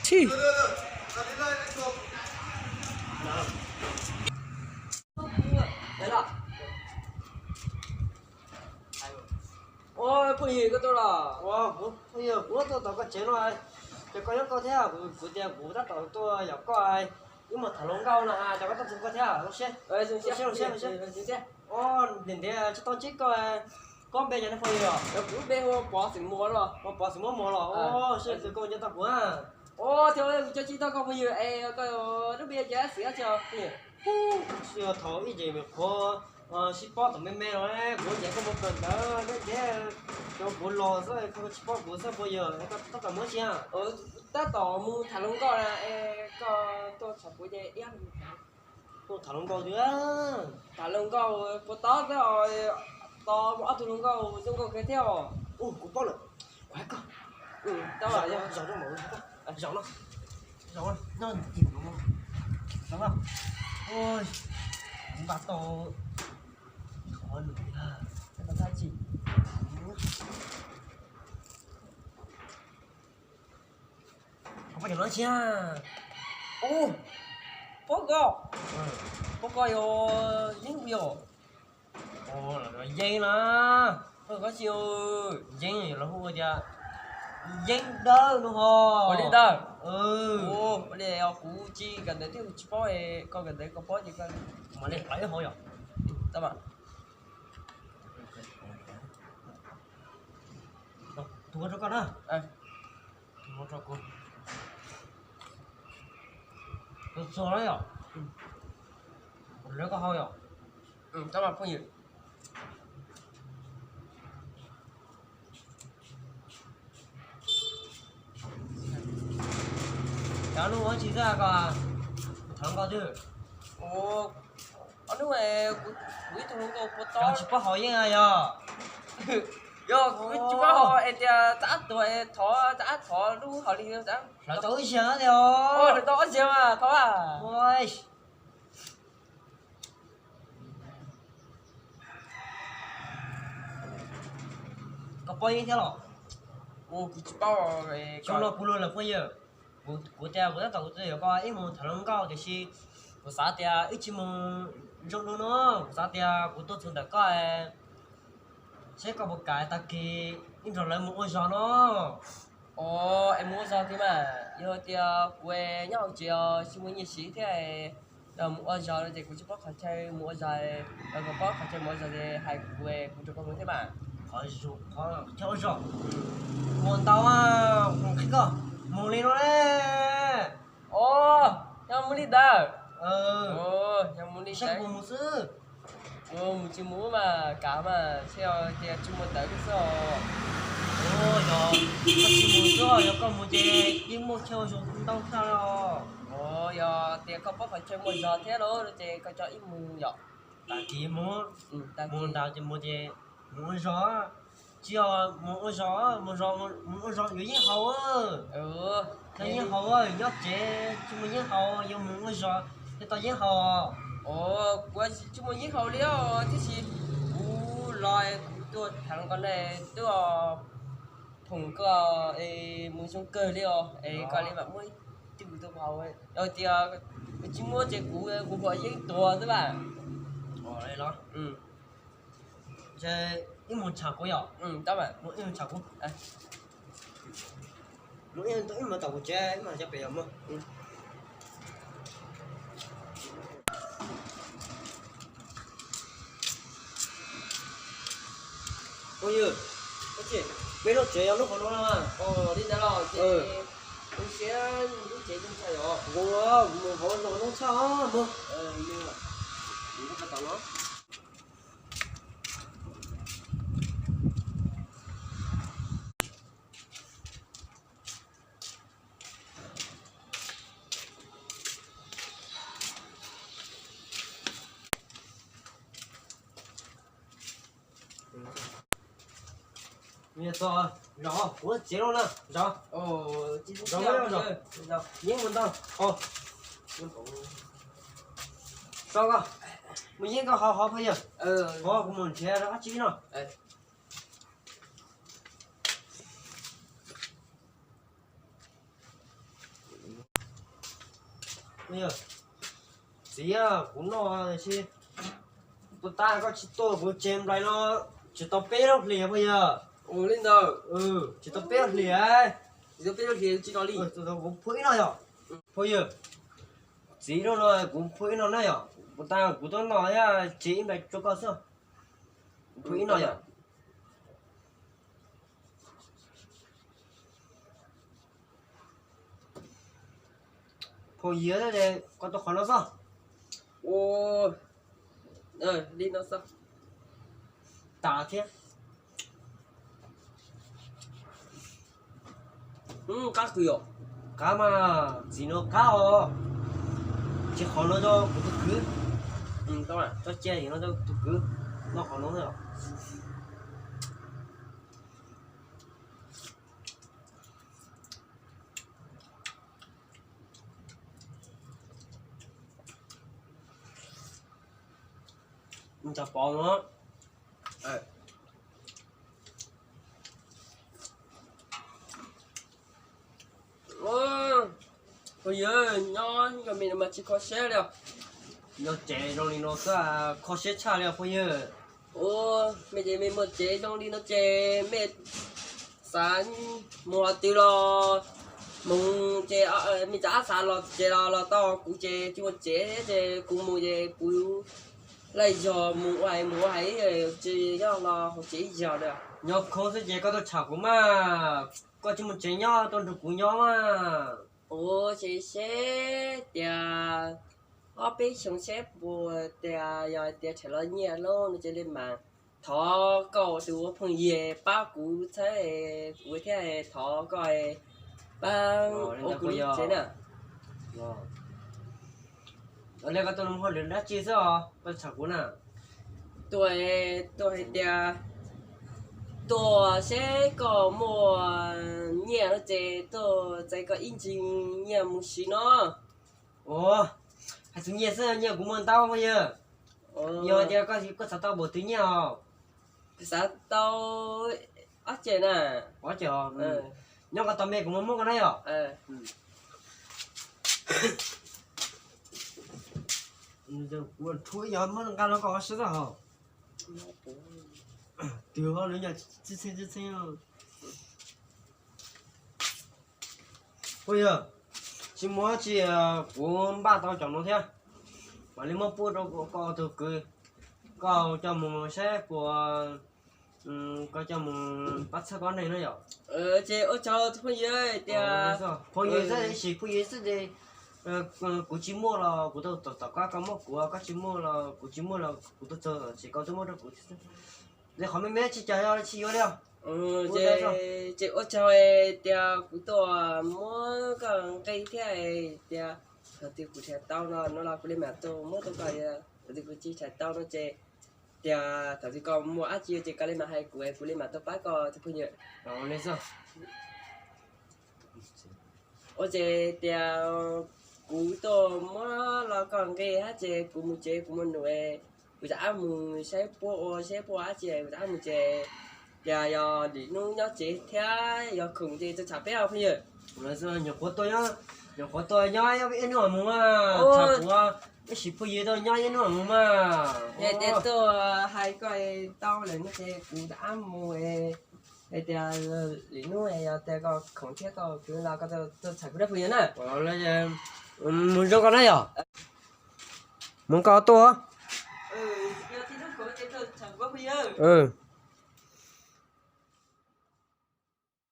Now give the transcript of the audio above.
Tsis. Ua phooj ywg, koj tuaj los? Ua phooj ywg, kuv tuaj tom koj tsev no, ces koj nyob koj thiab, kuv tias kuv tab tom tuaj yam koj, wb mus tham hluas nkauj no, ces koj tuaj txog koj thiab, zoo siab, zoo siab, zoo siab. Ua ntiav ntiav tsis tau ntsib koj, koj npe cas ne phooj ywg? Kuv npe hu ua Pov Xeem Muas los. Ua Pov Xeem Muas los, ua siab koj nco tau kuv. Ua thiab, kuv cov tsis tau koj phooj ywg es koj lub npe cas xwm tsi os phooj ywg? Thaum ib yam qhuav sib paub thaum me me los, kuv ncaim koj mus kawm ntawv neb ntiav, cov kuv los xwb koj tsis paub kuv xwb phooj ywg, koj tab tom mus tsi? Tab tom mus tham hluas nkauj na, es koj tuaj txog kuv ces ib tuaj tham hluas nkauj thiab. Tham hluas nkauj puas tob thiab os, tos mus ob tug hluas nkauj zoo nkauj kawg thiab os. Kuv paub lawm, kuv hais koj. Zaum no, zaum no, zaum no, kuv npaj tau ib qho lus, tab sis Ua, pab koj, pab koj yog Yeeb puas yog? Yeeb na, koj tsis, Yeeb los hu tias Yeeb Dawb no ho. Ua li ntawd. Ua li os, kuv tsis kawm ntawv thiab kuv tsis paub, koj kawm ntawv koj paub ces koj mam li hlawv ib hauv yom. Tab mas tus rau koj na. Tus rau kuv. Tus txog na yom. Lawv koj hau yom. Tab mas phooj ywg. Cov nub ua tsis txawj ko, thov koj twg. Ob hnub kuv ib tug hluas nkauj puas tau tsis paub hau yeeb yog. Yog kuv tsis paub hau es tias txav tuag es thov, txav thov lub hau li. Hlawv tau ib zaug tiag os. Hlawv tau ob zaug mas thov. Koj paub yeeb thiab los? Kuv tsis paub. Zoo no kuv luag lawm phooj ywg. Kuv tias kuv tab tom kuv twb yuav koj ib mus tham hluas nkauj tiam sis kuv xav tias wb tsis mus zoo dua no, kuv xav tias kuv tuaj txog ntawm koj seb koj puas kam tag kis wb nrog lawv mus ua zog no. Os, es mus ua zog thiab mas, yog tias kuv nyob hauv tsev tsis muaj nyiaj siv thiab, mus ua zog no ces kuv tsis paub qhov chaw mus ua zog, koj paub qhov chaw mus ua zog ces hais kuv, kuv nrog koj mus thiab mas. Qhov chaw ua zog mus ntau, qhib koj mus li no ne. Os, yog mus li ntawd. Yog mus li ntawd mus xwb. Mus tsis mus mas kav mas, seb tias tsis muaj ntawv xwb os. Yog koj tsis mus xwb, yog koj mus ces yeej muaj chaw ua zog ntau tshaj os. Yog tias koj paub qhov chaw mus zog thiab los ces koj coj ib mus yom. Tag kis mus, mus ntawd ces mus ces mus ua zog, tsis yog mus ua zog, mus ua zog yuav yeeb haus. Tau yeeb haus, nyob tsev tsis muaj yeeb haus, yuav mus ua zog thiaj tau yeeb haus. Kuv tsis muaj yeeb haus li os, tiam sis kuv los kuv tuaj tham hluas nkauj ne, twb phoom koj es mus zoo kawg li os, es koj li mam muaj ib tug tuaj haus. Yog tias tsis muaj ces kuv, kuv huam yeeb tuag xwb mas. Ib mus tsham kuv yom. Mus ib mus tsham kuv. Mus ib mus tom kuv tsev, ib mus cov pem yom mog. Phooj ywg, peb lub tsev yog lub qhov no na. Li ntawd los ces kuv siab lub tsev zoo tshaj yom. Kuv mus hauv no zoo tshaj mog. Zov, kuv tsev no na, zov. Zov, yeeb mus ntau. Zov koj, mus yeeb koj haus haus phooj ywg. Kuv mus nrhiav dab tsi no. Yog, txiv, kuv noj si, puas tas koj tsis tuaj kuv tseg nplai no tsis tau peb lub hlis phooj ywg. Ua li ntawd, tsis tau peb lub hlis, tsis tau peb lub hlis tsis tau li. Kuv phua ib no yog, phooj ywg, txiv lub no kuv phua ib no na yog, puas tas kuv tuaj noj thiab tseg ib nplai rau koj xwb. Kuv phua ib no yog. Phooj ywg, koj tuaj qhov no xwb. Ua li no xwb. Tas thiab. Qab kawg yom. Qab mas, txiv no qab os. Tsis qhov no rau kuv tus kwv. Tso cia no rau tus kwv noj qhov no. Ntshav pov no. Phooj ywg, nyob nyob me no mas tsis kho siab li os. Nyob tsev zoo li no xwb kho siab tshaj li os phooj ywg. Ua, me ces me muaj tsev zoo li no ces me xav mus qhov twg los mus ces me rov qab xav los tsev los los tau kuv ces tsis muaj tsev thiab ces kuv mus ces kuv laij zog mus ua hais mus ua hais tsis yog los hauv tsev ib zaug li. Nyob khoob xwb ces koj tuaj tsham kuv mas, koj tsis muaj tsev nyob tuaj nrog kuv nyob mas. Ua ces seb tias ob peb xyoo seb puas tias yog tias tshem los nyiaj loj no ces li mas thov koj tus ua phooj ywg pab kuv txhawb kuv thiab thov koj pab ua kuv lub tsev na. Li koj tuaj mus hauj lwm dab tsi xwb os koj tsham kuv na? Tuaj, tuaj hais tias tuaj seb koj muaj nyiaj no ces tuaj txais koj ib ntsis nyiaj mus siv no. Ua, hais txog nyiaj xwb nyiaj kuv muaj ntau phooj ywg. Yog tias koj xav tau npaum twg nyiaj os? Xav tau ob ceg na. Ob ceg os. Nyob koj tos me kuv muab koj na yom. Kuv rhuav yog muab nqa los koj sib tag hos. Twg ho lawv nyiaj txi txheej txi txheej. Phooj ywg, tsis muaj dab tsi, kuv npaj tau cov no thiab, mam li muab pub rau koj tus kwv, koj coj mus saib puas, koj coj mus pab txhawb koj neeg na yom. Ces ua tsaug tus phooj ywg tias, phooj ywg xwb, ib sim phooj ywg xwb ces, kuv tsis muaj los kuv tuaj tom koj, koj muab kuv, koj tsis muaj los kuv tsis muaj los kuv tuaj txog ces koj tuaj muab rau kuv thiab xwb. Qhov me me tsis cas yog tsis yuav li. Ces ua tsaug tias kuv tuaj muab koj nqi thiab tias thaum twg kuv nrhiav tau no no los kuv li mam tuaj muab rau koj, thaum twg kuv tsis nrhiav tau no ces tias thaum twg koj muaj dab tsi ces koj li mam hais kuv, kuv li mam tuaj pab koj tus phooj ywg. Ua ces tias kuv tuaj muab los koj nqi hab ces kuv mus tsev kuv mus num, kuv rov qab mus saib puab ua saib puab dab tsi kuv rov qab mus ces tias yog lwm hnub nyob tsev thiab yog khoom ces tuaj tsham peb os phooj ywg. Nyuam qhuav tuaj nyob, nyuam qhuav tuaj nyob ib hnub mus mas, tsham kuv, ib sim phooj ywg tuaj nyob ib hnub mus mas. Yog tias tuaj hais koj tau lawm no ces kuv rov qab mus, hais tias lwm hnub yog tias koj khoom thiab koj kwv los koj tuaj tsham kuv na phooj ywg na. Mus zoo koj na yog. Mus koj tuaj.